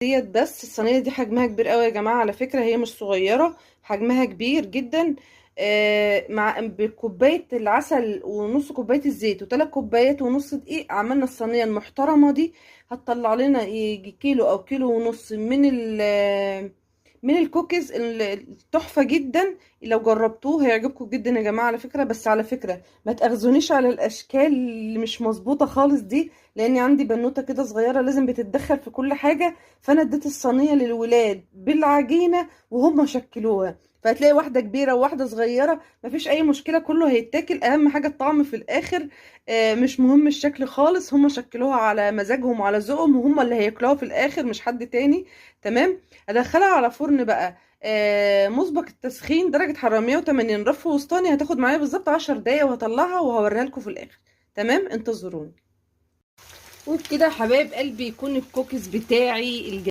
ديت. بس الصينية دي حجمها كبير قوي يا جماعة، على فكرة هي مش صغيرة، حجمها كبير جدا. مع بكوباية العسل ونص كوباية الزيت وثلاث كوبايات ونص دقيق عملنا الصينية المحترمة دي. هتطلع لنا يجي كيلو او كيلو ونص من الكوكيز التحفة جدا. لو جربتوه هيعجبكم جدا يا جماعة على فكرة. بس على فكرة ما تأخذونيش على الاشكال اللي مش مظبوطة خالص دي، لاني عندي بنوتة كده صغيرة لازم بتتدخل في كل حاجة، فانا اديت الصينية للولاد بالعجينة وهم شكلوها، فهتلاقي واحدة كبيرة وواحدة صغيرة، مفيش اي مشكلة، كله هيتاكل، اهم حاجة الطعم في الاخر. مش مهم الشكل خالص، هم شكلوها على مزاجهم وعلى ذوقهم، وهم اللي هياكلوها في الاخر مش حد تاني. تمام. ادخلها على فرن بقى مسبق التسخين درجة حرارة 180، رف وسطاني. هتاخد معايا بالظبط 10 دقايق وهطلعها وهوريها لكم في الاخر. تمام، انتظروني. وبكده يا حبايب قلبي يكون الكوكيز بتاعي الجميل.